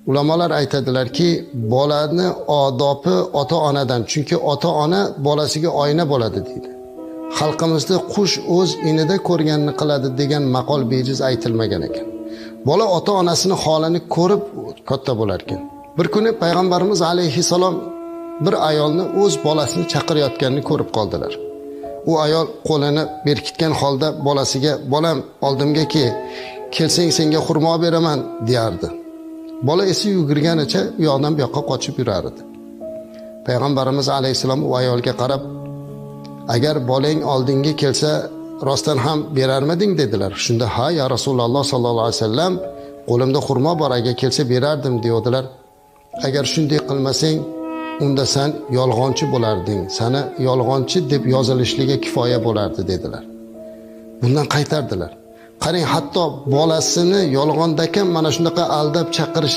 Ulamolar aytadilarki, bolani odobi ota-onadan, chunki ota-ona bolasiga oyna bo'ladi deydi. Xalqimizda qush o'z inida ko'rganini qiladi degan maqol bejiz aytilmagan ekan. Bola ota-onasini holini ko'rib katta bo'lar ekan. Bir kuni payg'ambarimiz alayhissalom bir ayolni o'z bolasini chaqirayotganini ko'rib qoldilar. U ayol qo'lini berkitgan holda bolasiga, "Bolam, oldimga kel, kelsang senga xurmo beraman" deyardi. Bola esa yugurganicha u yoqdan bu yoqqa qochib yurar edi. Payg'ambarimiz alayhissalom u ayolga qarab, "Agar bolang oldinga kelsa, rostdan ham berarmiding?" dedilar. Shunda, "Ha, ya Rasululloh sallallohu alayhi vasallam, qo'limda xurmo bor, agar kelsa berardim" deyodilar. "Agar shunday qilmasang, unda sen yolg'onchi bo'larding, seni yolg'onchi deb yozilishligi kifoya bo'lardi" dedilar. Bundan qaytardilar. Qarang, hatto bolasini yolg'ondakan mana shunaqa aldab chaqirish